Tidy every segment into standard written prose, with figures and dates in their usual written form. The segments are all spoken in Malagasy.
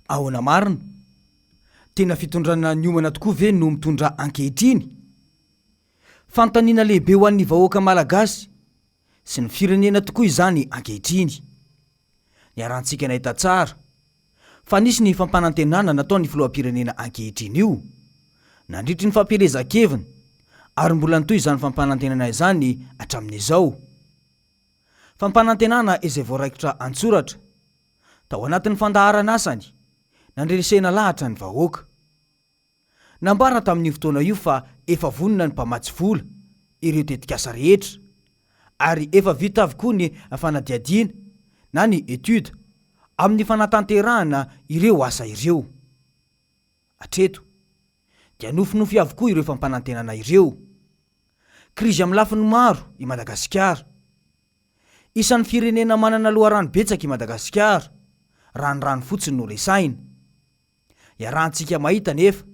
Ahoana marina? Tena fitondrana niomana tokoa ve no mitondra ankehitriny? Fanontaniana lehibe ho an'ny vahoaka malagasy sy ny firenena tokoa izany ankehitriny. Niarahantsika nahita tsara fa nisy ny fampanantenana nataon'ny filoham-pirenena ankehitriny io nandritry ny fampielezan-keviny ary mbola nitohy izany fampanantenana izany hatramin'izao. Fampanantenana izay voaraikitra an-tsoratra tao anatin'ny fandaharan'asany nandresena lahatra ny vahoaka. Nambara tamin'io fotoana io fa efa vonona ny mpamatsy vola ireo tetikasa rehetra ary efa vita avokoa ny fanadihadiana na ny étude amin'ny fanatanterahana ireo asa ireo. Hatreto dia nofinofy avokoa ireo fampanantenana ireo. Krizy amin'ny lafiny maro i Madagasikara. Isan'ny firenena manana loharano betsaka i Madagasikara raha ny rano fotsiny no resahina. Iarahantsika mahita anefa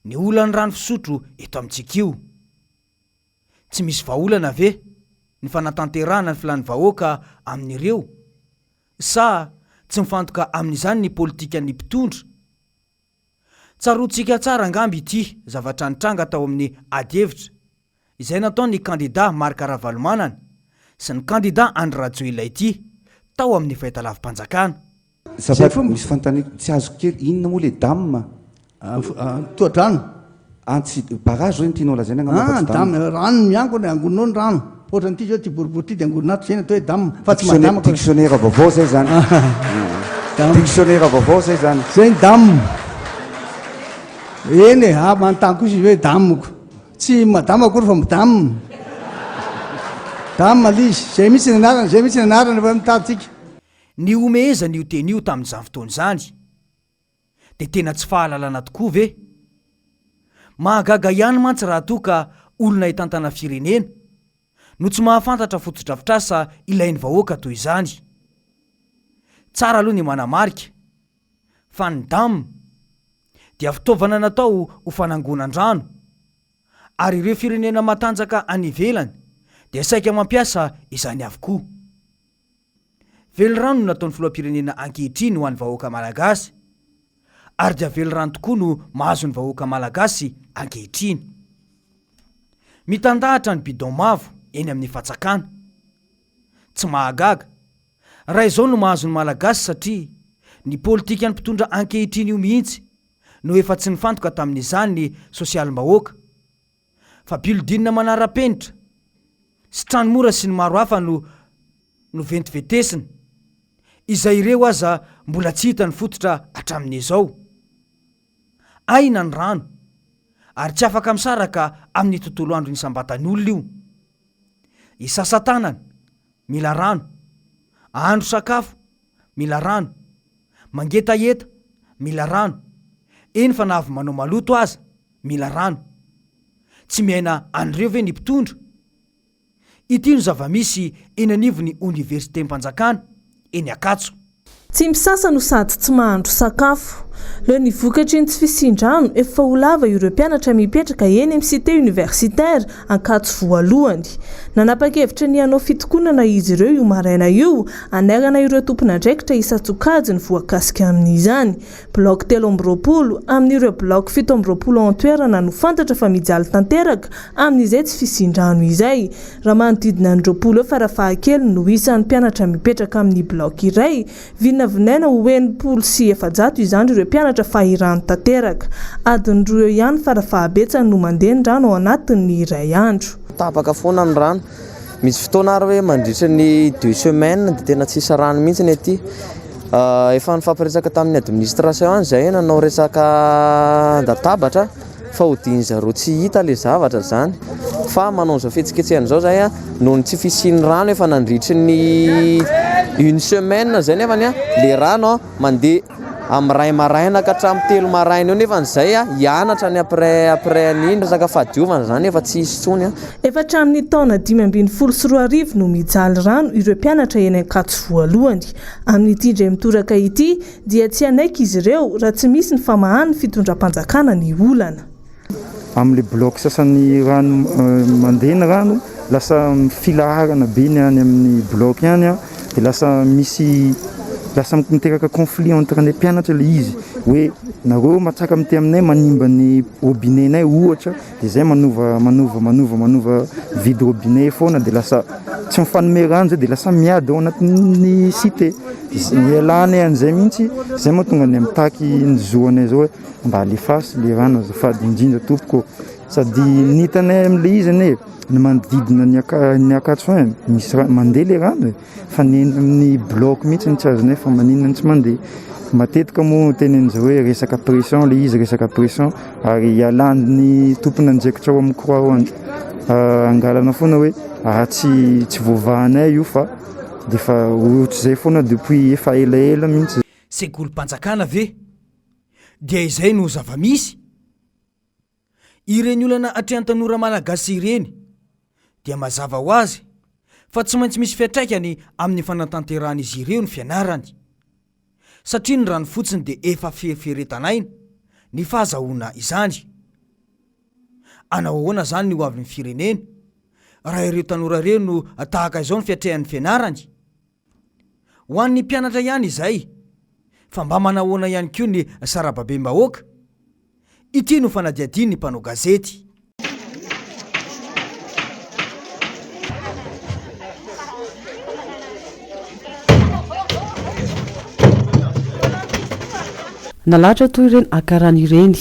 ny olan'ny rano fisotro eto amintsika io. Tsy misy vahaolana ve ny fanatanterahana ny filan'ny vahoaka amin'ireo sa tsy mifantoka amin'izany ny politikan'ny mpitondra? Tsaroantsika tsara angamba ity zavatra nitranga tao amin'ny ady hevitra izay nataon'ny kandida Marc Ravalomanana sy ny kandida Andry Rajoelina ity tao amin'ny fahitalavi-panjakana. Zay fomba. Misy fanontaniana tsy azoko kely, inona moa le dam? Tohadrano. An tsy barrage ve no tianao lazaina angamba fa tsy dam. Ah, dam, rano miangona, angoninao ny rano. Ohatran'ity zao, ity boribory ity dia angonina ato, zay no atao hoe dam. Fa tsy madama akory. Dictionnaire vaovao zay zany. Dam. Dictionnaire vaovao zay zany. Zay ny dam. Eny e, ah, manontany kosa izy hoe dam-ko. Tsy madama akory fa madame. Dame ilay izy. Zay mihitsy ny anarany, zay mihitsy ny anarany rehefa mitady tsika. Nihomehezana io teny io tamin'izany fotoana izany. Dia tena tsy fahalalana tokoa ve? Mahagaga ihany mantsy raha toa ka olona hitantana firenena no tsy mahafantatra fotodrafitrasa ilain'ny vahoaka toy izany. Tsara aloha ny manamarika fa ny dam dia fitaovana natao ho fanangonan-drano ary ireo firenena matanjaka any ivelany dia saika mampiasa izany avokoa. Velirano no nataon'ny filoham-pirenena ankehitriny ho an'ny vahoaka malagasy ary dia velirano tokoa no mahazo ny vahoaka malagasy ankehitriny. Mitandahatra ny bidon mavo eny amin'ny fatsakana. Tsy mahagaga raha izao no mahazo ny malagasy satria ny politikan'ny mpitondra ankehitriny io mihitsy no efa tsy nifantoka tamin'izany sosialim-bahoaka fa building manara-penitra sy trano mora sy ny maro hafa no noventivetesina, izay ireo aza mbola tsy hita ny fototra hatramin'izao. Aina ny rano, ary tsy afaka misaraka amin'ny tontolo andron'ny isam-batan'olona io. Isasa-tanana, mila rano. Ahandro sakafo, mila rano. Mangetaheta, mila rano. Eny fa na avy manao maloto aza, mila rano. Tsy miaina an'ireo ve ny mpitondra? Ity no zava-misy eny anivon'ny oniversitem-panjakana eny Ankatso. Tsy misasa no sady tsy mahandro sakafo. Leo ny vokatry ny tsy fisian-drano, efa ho lava ireo mpianatra mipetraka eny amin'ny Cité Universitaire Ankatso voalohany. Nanapa-kevitra ny hanao fitokonana izy ireo io maraina io, hanairana ireo tompon'andraikitra isan-tsokajiny voakasika amin'izany. Bloc 23, amin'ireo bloc 27 ao an-toerana no fantatra fa mijaly tanteraka amin'izay tsy fisian-drano izay. Raha manodidina ny 20 eo farafahakeliny no isan'ny mpianatra mipetraka amin'ny bloc iray, vinavinaina ho 460 izany ireo mpianatra fahirano tanteraka. Adiny roa eo ihany farafahabetsany no mandeha ny rano ao anatin'ny iray andro. Tapaka foana ny rano. Misy fotoana ary hoe mandritra ny deux semaines dia tena tsisy rano mihitsy ny aty. Efa nifampiresaka tamin'ny administration ihany izahay nanao resaka an-databatra fa hodian'ny zareo tsy hita ilay zavatra izany. Fa manao an'izao fihetsiketsehana izao izahay noho ny tsy fisian'ny rano efa nandritry ny une semaine izay nefany ilay rano mandeha amin'ny iray maraina ka hatramin'ny telo maraina eo nefa izay hianatra ny après après an'iny resaka fahadiovana izany efa tsy hisy intsony an. Efa hatramin'ny taona 2015 no mijaly rano ireo mpianatra eny Ankatso voalohany. Amin'ity indray mitoraka ity dia tsy hanaiky izy ireo raha tsy misy ny famahan'ny fitondram-panjakana ny olana. Amin'ilay bloc sasany rano mandeha ny rano lasa filaharana be ny any amin'ny bloc any dia lasa misy. Lasa miteraka conflit entre ny mpianatra le izy hoe nareo matsaka amty aminay manimba ny robinet nay ohatra de zay manova manova manova manova vide robinet foana de lasa tsy mifanome rano zay de lasa miady ao anatin'ny cité. Ialana an'izay mihitsy zay mahatonga anay mitaky ny zo anay zao hoe mba alefaso le rano azafady indrindra tompoko. Sady ny hitanay am'le izy anie ny manodidina ny Aka- ny Ankatso ein misy ra- mandeha le rano e fa ny eny amin'ny bloc mihitsy no tsy azonay fa maninona no tsy mandeha. Matetika moa tenenin-jareo hoe resaka pression le izy resaka pression ary ialan'ny tompon'andraikitra ao amin'ny croix ao angalana foana hoe ah tsy tsy voavahanay io fa de efa ohatr'izay foana depuis efa elaela mihitsy. Sekolim-panjakana ve dia izay no zava-misy? Ireny olana atrehan'ny tanora malagasy ireny dia mazava ho azy fa tsy maintsy misy fiantraikany amin'ny fanatanterahan'izy ireo ny fianarany satria ny rano fotsiny dia efa fieferetan'aina ny fahazahoana izany. Hanao ahoana izany ny ho avin'ny firenena raha ireo tanora ireo no tahaka izao ny fiatrehan'ny fianarany? Ho an'ny mpianatra ihany izay, fa mba manahoana ihany koa ny sarababem-bahoaka? Ity no fanadihadian'ny mpanao gazety. Nalahatra toy ireny akarana ireny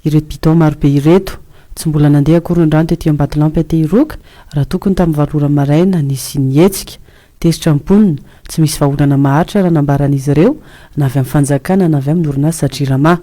ireto bidon marobe ireto. Tsy mbola nandeha akory ny rano tety Ambatolampy Antehiroka raha tokony tamin'ny valo ora maraina nisian'ny hetsika. Tezitra ny mponina, tsy misy vahaolana maharitra raha nambaran'izy ireo na avy amin'ny fanjakana na avy amin'ny orinasa Jirama.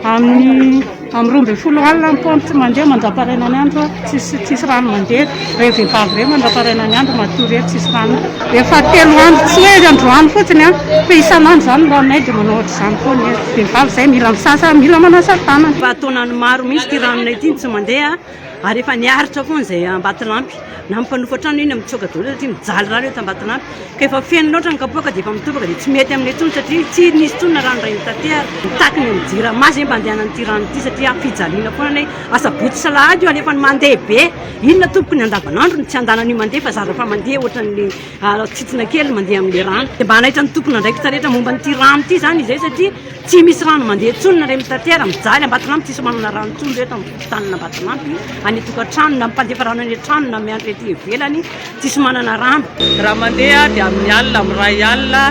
Amin'ny amin'ny 12 alina ny paompy tsy mandeha mandraparaina ny andro tsisy tsisy rano mandeha, ireo vehivavy ireo mandraparaina ny andro matory eo tsisy rano. Efa telo andro tsy hoe androany fotsiny an, fa isan'andro izany ny ranonay dia manao ohatr'izany foana eto. Vehivavy izay mila misasa, mila manasa tanana. Efa taonany maro mihitsy ity ranonay ity no tsy mandeha. Ary efa niaritra foana izay Ambatolampy. Na ny mpanofa trano iny mitsoaka daholo satria mijaly rano eto Ambatolampy. Ka efa feno loatra ny kapoaka dia efa mitobaka dia tsy mety aminay intsony satria tsy nisy intsony na rano iray nitaterana. Mitaky ny amin'ny Jirama izay mba handehanan'ity rano ity satria fijaliana foana anay. Asabotsy sy alahady io alefany mandeha be. Inona tompoko ny andavanandro no tsy andanan'io mandeha fa zara fa mandeha ohatran'ny tsitsina kely mandeha amin'ilay rano. Dia mba hanaitra ny tompon'andraikitra rehetra momba an'ity rano ity izany izay satria Tsy misy rano mandeha intsony nareo mitatera, mijaly Ambatolampy tsisy manana rano intsony reto amin'ny fokontanin'Ambatolampy, any an-tokantrano na mpandefa rano any an-trano na miandry ety ivelany tsisy manana rano. Raha mandeha dia amin'ny alina amin'ny iray alina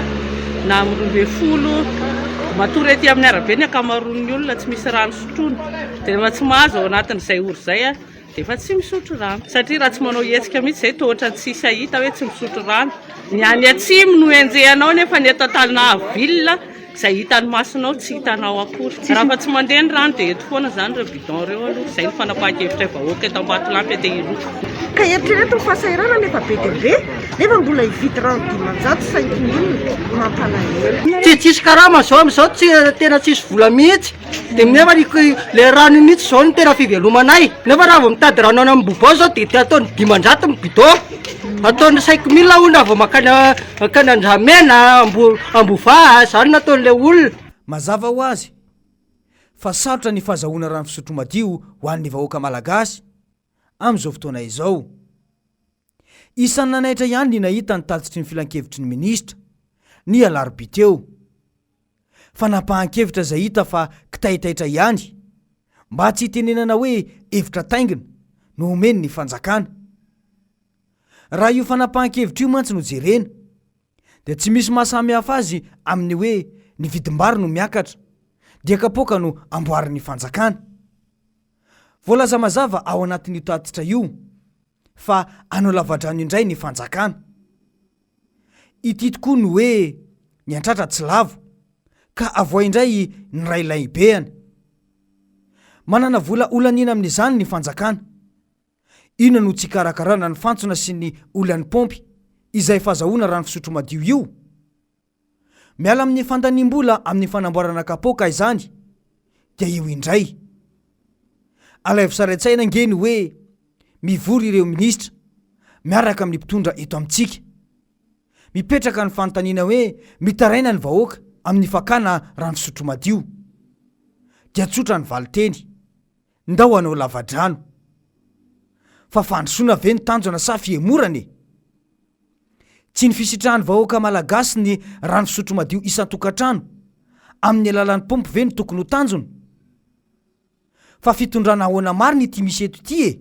na amin'ny 12, matory ety amin'ny arabe ny ankamaroan'ny olona tsy misy rano sotroina dia rehefa tsy mahazo ao anatin'izay ora izay dia efa tsy misotro rano satria raha tsy manao hetsika mihitsy izay toa ohatran'ny tsisy hahita hoe tsy misotro rano. Ny any atsimo no enjehanao nefa ny eto Antananarivo ville izay hitan'ny masonao tsy hitanao akory. Raha fa tsy mandeha ny rano dia eto foana izany ireo bidon ireo aloha. Izay no fanapahan-kevitray vahoaka eto Ambatolampy Antehiroka. Ka eritrereto ny fahasahiranana efa be dia be nefa mbola hividy rano 500 cinq mille mampalahelo. Tsy tsisy karama zao amizao tsy tena tsisy vola mihitsy de nefa le rano io mihitsy zao no tena fivelomanay nefa raha vao mitady rano any Ambohibao zao de ataony 500 ny bidon ataony cinq mille hono raha vao makany makany Andramena Ambo Ambovaha zany no ataon'le olona. Mazava ho azy fa sarotra ny fahazahoana rano fisotro madio ho an'ny vahoaka malagasy amin'izao fotoana izao. Isan'ny nanaitra ihany ny nahita ny tatitry ny filankevitry ny minisitra, ny alarobia teo. Fanapahan-kevitra izay hita fa kitaitaitra ihany, mba tsy hitenenana hoe hevitra taingina, no omeny ny fanjakana. Raha io fanapahan-kevitra io mantsy no jerena, dia tsy misy maha samy hafa azy amin'ny hoe ny vidim-bary no miakatra, dia kapoaka no amboarin'ny fanjakana. Voalaza mazava ao anatin'io tatitra io fa hanao lavadrano indray ny fanjakana. Ity tokoa no hoe ny antratra tsy lavo ka avoay indray ny railahibehany. Manana vola holaniana amin'izany ny fanjakana. Inona no tsy hikarakarana ny fantsona sy ny olan'ny paompy izay fazahoana rano fisotro madio io? Miala amin'ny fandaniam-bola amin'ny fanamboarana kapoaka izany dia io indray. Alaivo sary an-tsaina ange ny hoe mivory ireo minisitra miaraka amin'ny mpitondra eto amintsika. Mipetraka ny fanontaniana hoe mitaraina ny vahoaka amin'ny fakana rano fisotro madio. Dia tsotra ny valinteny, ndao hanao lavadrano. Fa fandrosoana ve ny tanjona sa fihemorana e? Tsy ny fisitrahan'ny vahoaka malagasy ny rano fisotro madio isan-tokantrano amin'ny alalan'ny paompy ve no tokony ho tanjona? Fa fitondrana ahoana marina ity misy eto ity e?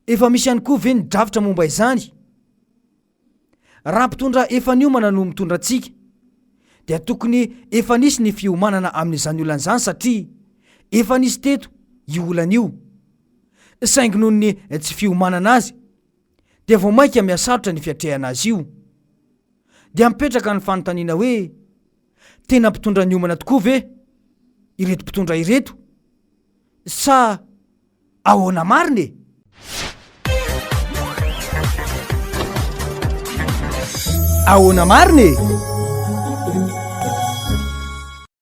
Efa misy ihany koa ve ny drafitra momba izany? Raha mpitondra efa niomana no mitondra antsika dia tokony efa nisy ny fiomanana amin'izany olana izany satria efa nisy teto io olana io saingy noho ny tsy fiomanana azy dia vao mainka mihasarotra ny fiatrehana azy io. Dia mipetraka ny fanontaniana hoe tena mpitondra niomana tokoa ve ireto mpitondra ireto sa ahoana marina e? Ahoana marina e?